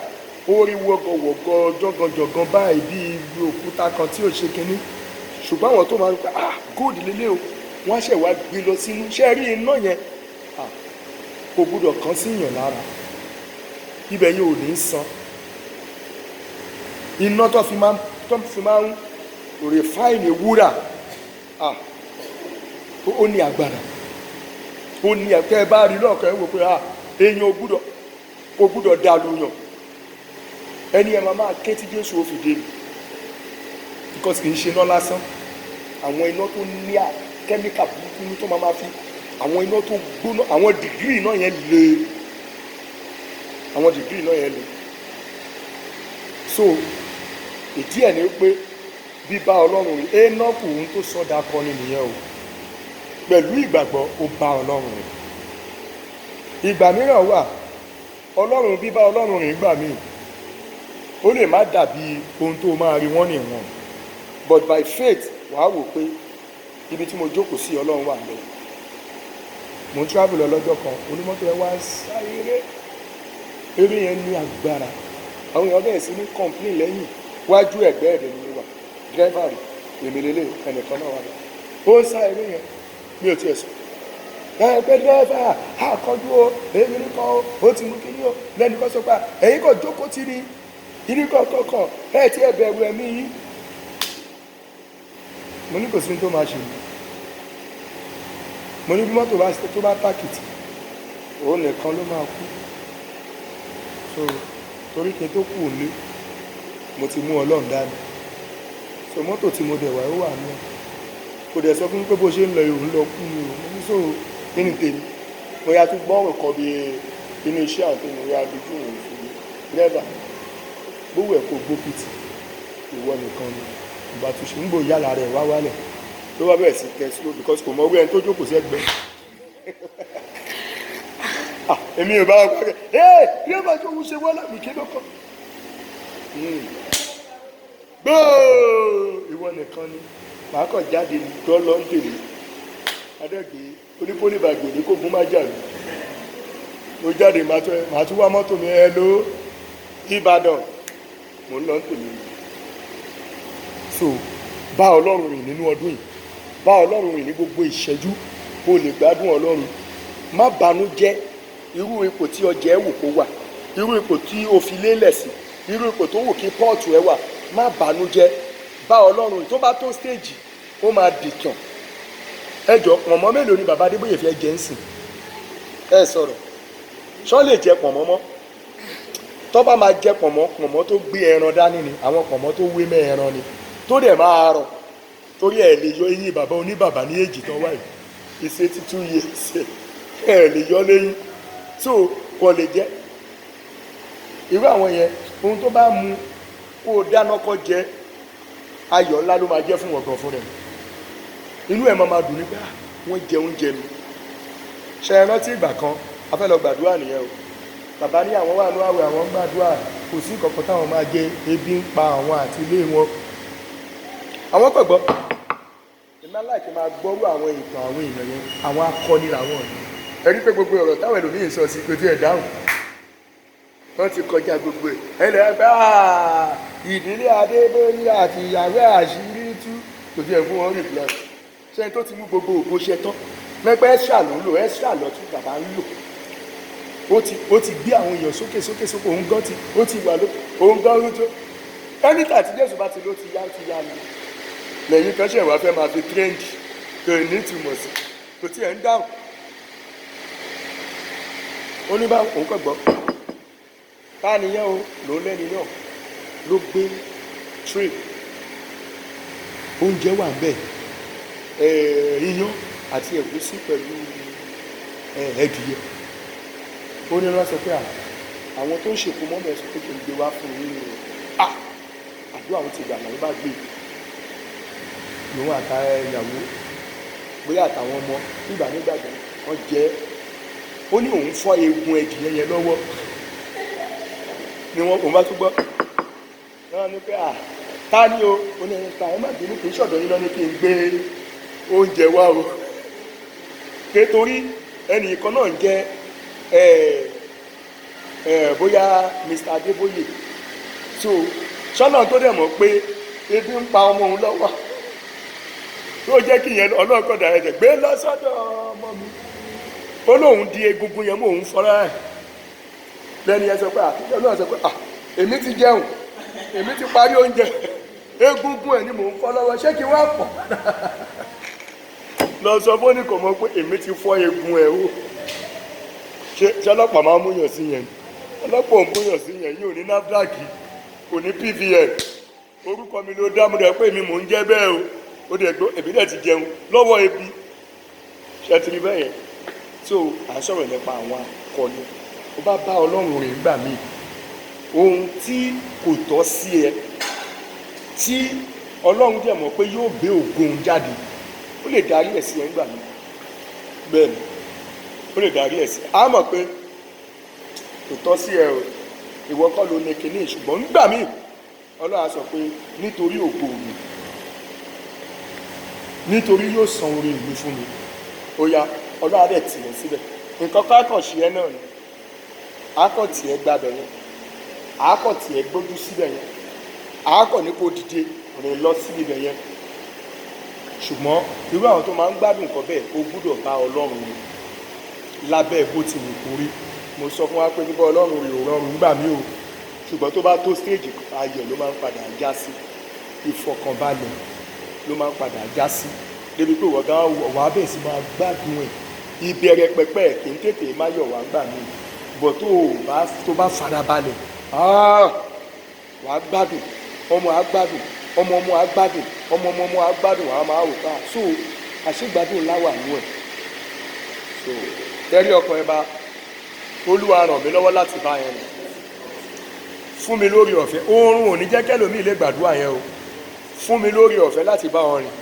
Ó rí wọ́gọwọ̀gọ, jọ̀gànjọ̀gàn báyìí, bíi òkúta kan tí ò ṣe kinní. Ṣùgbọ́n àwọn tó máa ń pa, ah, gold lélẹ̀ o, wọ́n á ṣẹ̀ wá gbé lọ sínú. Ṣé rí iná yẹn? Ah, kò gbúdọ̀ kán sí yàn lára. Ibẹ̀ yẹn ò ní san. Iná tó fi máa ń refine wúrà, ah, ó ní agbára, ó ní ẹ̀kẹ́. Ẹ bá rí lọ́ọ̀kan, ẹ wò pé, ah, èèyàn ò gbúdọ̀ dàlú yàn. Ẹni ẹ máa ké tí Jésù ó fi dé ni, because kì í ṣe iná lásán. Àwọn iná tó ní kẹ́míkà burúkú ní tó máa fi àwọn iná tó gbóná, àwọn degree iná yẹn le, àwọn degree iná yẹn le. So ìdí ẹ̀ ni pé bíbá Ọlọ́run rìn, Énọ́kù, ohun tó sọ́dà kọni nìyẹn o. Pẹ̀lú ìgbàgbọ́, ó bá Ọlọ́run rìn. Ìgbà mìíràn wà, Ọlọ́run, bíbá Ọlọ́run rìn gbà míì, ó lè má dàbí ohun tó máa rí wọ́n nìwọ̀n, but by faith, wàá wò pé ibi tí mo jókòó sí, Ọlọ́run wà níbẹ̀. Mo ń travel lọ lọ́jọ́ kan, onímọ́tò yẹn wá ń sáré eré. Eré yẹn ní agbára. Àwọn èèyàn bẹ̀rẹ̀ sí ní complain lẹ́yìn, wájú, ẹ̀gbẹ́ ẹ̀dẹ̀ ni mo wà. Driver rẹ̀, èmi lélẹ̀, ẹnìkan náà wà bẹ́ẹ̀. Ó ń sá eré yẹn, mi ò tiẹ̀ sọ ẹ pé driver àkọ́jú o, èmi nìkan o, ó ti mú kíní o. Lẹ́nu kan sọ pé ẹ̀yin kò jókòó tì ní ìní kọ̀ọ̀kọ̀ọ̀kan, ẹ̀ tí ẹ bẹ̀rù ẹ̀mí yín. Mo ní kò sí ní tó máa ṣe mí. Mo ní bí mọ́tò bá tó bá tàkìtì, òun nìkan ló máa kú. So torí kí n tó kù ní, mo ti mú Ọlọ́run dání. So mọ́tò tí mo dẹ̀ wá, ó wà ní ẹ̀, kò dẹ̀ sọ fún mi pé bó ṣe ń lọ, ìhòòhùn lọ kú mi o. Mo ní so kí ni tèmi? Mo yà tún gbọ́ ọ̀rọ̀ kan bí inú iṣẹ́ àti mo yà dojú òun fún mi. Dírẹ́bà gbówó ẹ̀ kó gbókìtì, ìwọ nìkan ni. Ìgbà tó ṣe ń gbò yàrá rẹ̀ wá wálẹ̀, ló bá bẹ̀rẹ̀ sí tẹ slow, because kò mọ orí ẹni tó jókòó sí ẹgbẹ́. Ah, èmi ò bá wà pẹ́ ẹ dírẹ́bà tó ń ṣe wọ́n lámì kí ló kọ́ gbóò. Ìwọ nìkan ni, màá kàn jáde tó lọ ń tèmi. Adẹ́gbẹ́ onípólíbàgbè ní kó gún má jà mí. Mo jáde, màá tún wá mọ́tò mi ẹ ló Ìbàdàn, mò ń lọ ń tèmi. So bá Ọlọ́run rìn nínú ọdún yìí, bá Ọlọ́run rìn ní gbogbo ìṣẹ́jú, kó o lè gbádùn Ọlọ́run. Má banú jẹ́. Irú ipò tí ọjà ẹ wò kó wà, irú ipò tí o fi lélẹ̀ sí, irú ipò tó wù kí pọ́ọ̀tù ẹ wà, má banú jẹ́. Bá Ọlọ́run rìn. Tó bá tó stage, ó máa dìtàn. Ẹ jọ, pọ̀nmọ́ mélòó ni bàbá Adébóyè fẹ́ jẹ ń sìn? Ẹ sọ̀rọ̀. Ṣọ́ lè jẹ pọ̀nmọ́ mọ́? Tó bá máa jẹ pọ̀nmọ́, pọ̀nmọ́ tó gbé ẹran dání ni, àwọn pọ̀nmọ́ tó wé mẹ́ ẹran ni, tó dẹ̀ máa rọ̀, torí ẹ̀ lè yọ eyín bàbá oníbàbá ní èjì tán wáyé. Is 82 years, ẹ̀ lè yọ léyìn, so kò lè jẹ́ irú àwọn yẹn. Ohun tó bá mu kó o dáná kọ́ jẹ, ayọ̀ ńlá ló máa jẹ́ fún ọ̀gàn fún rẹ̀. Inú ẹ̀ máa máa dùn nígbà wọ́n jẹ oúnjẹ mi. Ṣe é rántí ìgbà kan a fẹ́ lọ gbàdúrà nìyẹn o? Bàbá ní àwọn wà ní àwẹ̀, àwọn ń gbàdúrà, kò sí nǹkan táwọn máa jẹ, ebi ń pa àwọn àti ilé wọn. Àwọn kò gbọ́. Èmi aláìkí máa gbọ́rú àwọn ìtàn àwọn èèyàn yẹn. Àwọn akọni làwọn yẹn. Ẹ rí pé gbogbo ọ̀rọ̀ táwọn ẹlòmíín sọ sí, kò tí ẹ̀ dáhùn. Wọ́n ti kọjá gbogbo ẹ̀. Ẹ lè gbà ìdílé Adébóyè àti ìyàwó, àṣírí tú, kò tí ẹ̀ fún wọn reply. Ṣé tó ti mú gbogbo ògo ṣe tán mẹ́pẹ́? Extra ló ń lò, extra lọ́tún bàbá ń lò. Ó ti gbé àwọn èèyàn sókè sókè sókè. Òun gan ti ó ti wà lókè, òun gan ló tó. Anytime tí Jésù bá ti ló ti yá, ó ti yá ni. Lẹ́yìn kan ṣẹ̀ wá fẹ́ máa fi trend, kò ní ìtumọ̀ sí, kò tí ẹ̀ ń dáhùn. Ó ní bá òun kàn gbọ́ tá nìyẹn o, ló lẹ́ni náà ló gbé tray oúnjẹ wà bẹ́ẹ̀, iyán àti ẹ̀gúsí pẹ̀lú ẹdìyẹ. Ó ní wọ́n sọ pé àwọn tó ń ṣèkó mọ́mọ́ ẹ̀ sọ pé kí n gbé wá fún yín ni o. Ah, àdúrà àwọn ti gbà. Làwọn bá gbé lòun àtà ìyàwó, bóyá àtàwọn ọmọ nígbà nígbàgbọ́, wọ́n jẹ́. Ó ní òun fọ́ eegun ẹdìyẹ yẹn lọ́wọ́ ni wọ́n. Òun bá tún gbọ́ náà ní pé à Ta ni o? Ó ní ẹ̀ka, ẹ má bínú, kì í ṣọ̀dọ̀ yín lọ ní kí n gbé oúnjẹ wá o, pé torí ẹnì kan náà ń jẹ́ ẹ ẹ bóyá Mr. Adébóyè. So sọ́nà tó dẹ̀ mọ̀ pé ebi ń pa ọmọ òun lọ́wọ́, tó jẹ́ kí ìyẹn ọlọ́kọ̀dà ẹ̀jẹ̀ gbé lọ́sọ̀dọ̀ ọmọ mi. Ó lóun di egungun yẹn mọ́ òun fọ́ra ẹ̀ lẹ́ni ẹ sọ pé àtijọ́ náà sọ pé, "À, èmi ti jẹun, èmi ti parí oúnjẹ, egungun ẹ̀ ni mò ń fọ́ lọ́wọ́. Ṣé kí wọ́n pọ̀ lọ sọ fún ní kò mọ̀ pé èmi ti fọ́ egun ẹ̀ o?" Ṣé ọlọ́pàá máa ń múyàn sí yẹn? Ọlọ́pàá ò múyàn sí yẹn. Yìí ò ní NAFDAC, kò ní PVN. Orúkọ mi ló dá mo dẹ̀ pé èmi mò ń jẹ́ bẹ́ẹ̀ o. Ó dẹ̀ gbọ́, èmi dẹ̀ ti jẹun lọ́wọ́ ebi. Ṣe ti rí bẹ́ẹ̀ yẹn? So à ń sọ̀rọ̀ nípa àwọn akọni. Ó bá bá Ọlọ́run rìn gbà míì, ohun tí kò tọ́ sí ẹ, tí Ọlọ́run dẹ̀ mọ̀ pé yóò gbé ògo òun jáde, ó lè darí ẹ̀ sí ẹ ńgbà míì. Bẹ́ẹ̀ ni, ó lè darí ẹ̀ sí. Á mọ̀ pé kò tọ́ sí ẹ o, ìwọ kọ́ ló ní kinní, ṣùgbọ́n ńgbà míì Ọlọ́run á sọ pé nítorí ògo mi, nítorí yóò san orí mi fún mi, ó yá. Ọlọ́run á dẹ̀ tì ẹ́ síbẹ̀. Nǹkan kan kàn ṣe ẹ́ náà ni á kàn tì ẹ́ gbabẹ̀ yẹn, á kàn tì ẹ́ gbójú síbẹ̀ yẹn, á kàn ní kó dìde rìn lọ sí ibẹ̀ yẹn. Ṣùgbọ́n irú àwọn tó máa ń gbádùn nǹkan bẹ́ẹ̀, ó gbúdọ̀ bá Ọlọ́run rìn lábẹ́ bó ti wù kó rí. Mo sọ fún wa pé bíbá Ọlọ́run rìn ò rọrùn gbà mí o, ṣùgbọ́n tó bá tó stage, ayọ̀ ló máa ń padà já sí, ìfọkànbalẹ̀ ló máa ń padà já sí, débi pé ìwọ gan wà á bẹ̀ sí máa gbádùn ẹ̀. Ìbẹ̀rẹ̀ pẹ̀pẹ̀ kì í tètè má yọ̀ wá gbà mí bọ̀. Tó o bá tó bá farabalẹ̀, wà á gbádùn, ọmọ á gbádùn, ọmọ ọmọ á gbádùn, ọmọ ọmọ ọmọ á gbádùn. Wà á máa wò ká so àṣegbádùn ńlá wà nú ẹ̀. So tẹ́rí ọkàn ẹ bá Olúwa, ràn mí lọ́wọ́ láti bá yẹn rìn, fún mi lórí ọ̀fẹ́. Oorun ò ní jẹ́ kẹ́lòmíì lè gbàdúrà yẹn o. Fún mi lórí ọ̀fẹ́ láti bá wọn rìn.